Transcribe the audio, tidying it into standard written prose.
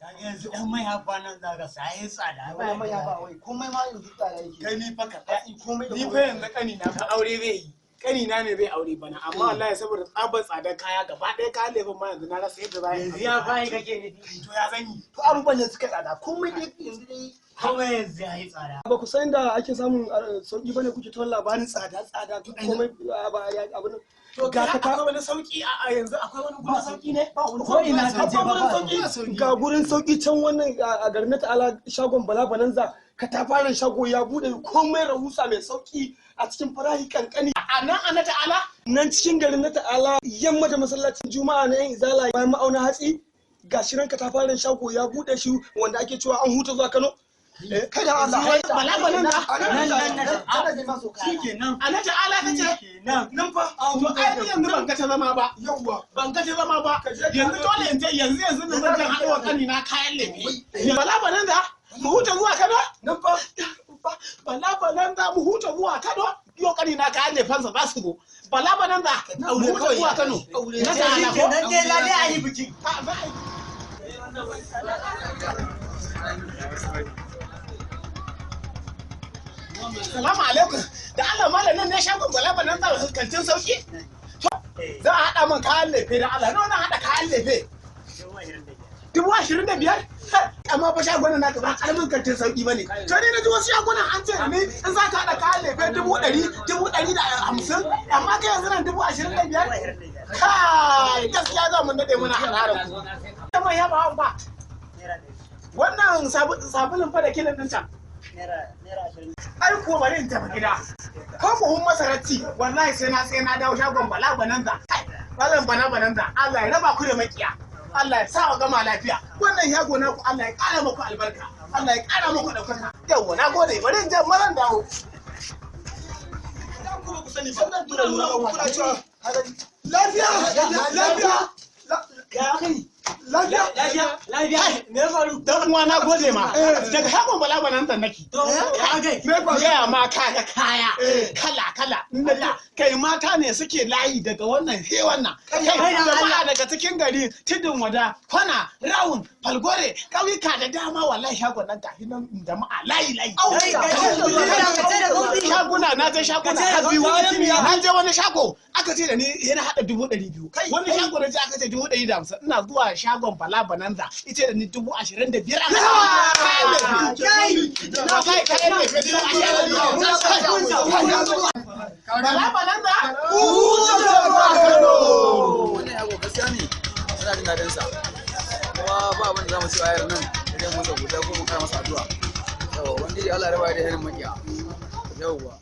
Kaga yanzu dan mai hafa nan za ka sayi tsada. Mai mai ba wai komai ma yanzu tsada yake. Kai ni fa ka Komai da ni fa komai. Yanzu kani na fa aure zai yi. Kani na ne zai aure bana, amma wallahi saboda tsabar tsadar kaya gaba ɗaya kayan lefen ma yanzu na rasa yadda za a yi. Yanzu ya fayi kake nufi. To ya zan yi? To abubuwan ne suka tsada, komai dai yanzu dai. Komai yanzu ya yi tsada. Ba ku san da ake samun sauki bane kuke tuwon labarin tsada tsada komai ba ya abu nan. To ga ga ka akwai wani sauki a yanzu, akwai wani gurin sauki ne? Ko ina ka je akwai ba gurin ba. sauki, ga gurin sauki can wannan a garin na ta'ala, shagon Bala Bananza, katafaren shago ya bude, komai rahusa mai sauki a cikin farahi kankani. A nan a na ta'ala? Nan cikin garin na ta'ala, yamma da masallacin Juma'a na yan Izala, bayan ma'auna hatsi, ga shi nan katafaren shago ya bude shi wanda ake cewa an huta zuwa Kano. Kada Allah. Bala Bananza. Nan nan na Ana je ma so kaya. Shikenan. A na ta'ala kace? Shikenan. Nan fa. To ai ni yanzu ban ga ta zama ba. Yawwa. Ban ga ta zama ba. Yanzu dole in je yanzu yanzu nan zan je haɗo wa kani na kayan lefe. Bala Bananza mu huta zuwa Kano. Nan fa. Bala Bananza mu huta zuwa Kano. Yau kani na kayan lefensa za su zo. Bala Bananza mu huta zuwa Kano. Na ta'ala ko? Shikenan dai lalle a yi bikin. A, za a yi. Salamu alaikum. Da Allah malam, nan ne shagon Bala Bananza kantin sauki? To, za a haɗa min kayan lefe da Allah. Nawa na haɗa kayan lefe? 25,000? Amma fa shagunan naka ba karamin kantin sauki ba ne. To ni na ji wasu shagunan an ce ni in za ka haɗa kayan lefe 100,000, 150,000, amma kai yanzu nan 25,000? Kai, gaskiya za mu daɗe muna hararar ku. Mai yaba ba. Wannan sabulun fa da kilin ɗin can. Ai ko bari in tafi gida. Ko buhun masarar ci wallahi sai na dawo shagon Bala Bananza. Kai, Malam Bala Bananza, Allah ya raba ku da makiya. Allah ya sa wa gama lafiya. Wannan shago naku Allah ya ƙara muku albarka. Allah ya ƙara muku ɗaukaka. Yawwa, na gode, bari in je mazan dawo. Ku ba ku sani ba kuna nuna wa kuna cewa lafiya lafiya. Ya kai. Lafiya. Lafiya lafiya. Me ya faru? Dan uwa, na gode ma. Daga shagon Bala Bananza nake. To ya kai. Me faru? Gaya ma, kaga kaya kala kala kala. Kai, mata ne suke layi daga wannan sai wannan. Kai, jama'a daga cikin gari, Tudun Wada, Kwana, Rawun, Falgore, ƙauyuka da dama, wallahi shagon nan tafi nan jama'a layi layi. Shaguna na je shaguna har biyu. Na je wani shago aka ce da ni yana haɗa 200,000, wani shago na je aka ce 150,000. Ina zuwa shagon Bala Bananza ita da ni 25,000 aka kayan lefe. Wallahi kayan lefe 25,000. Bala Bananza. Wannan yaro gaskiya ne, muna jin daɗin sa, kuma ba abin da za mu ci a yaran nan idan masa godiya ko mu kara masa addu'a. Yawa, wanda Allah ya raba da irin makiya. Yawwa.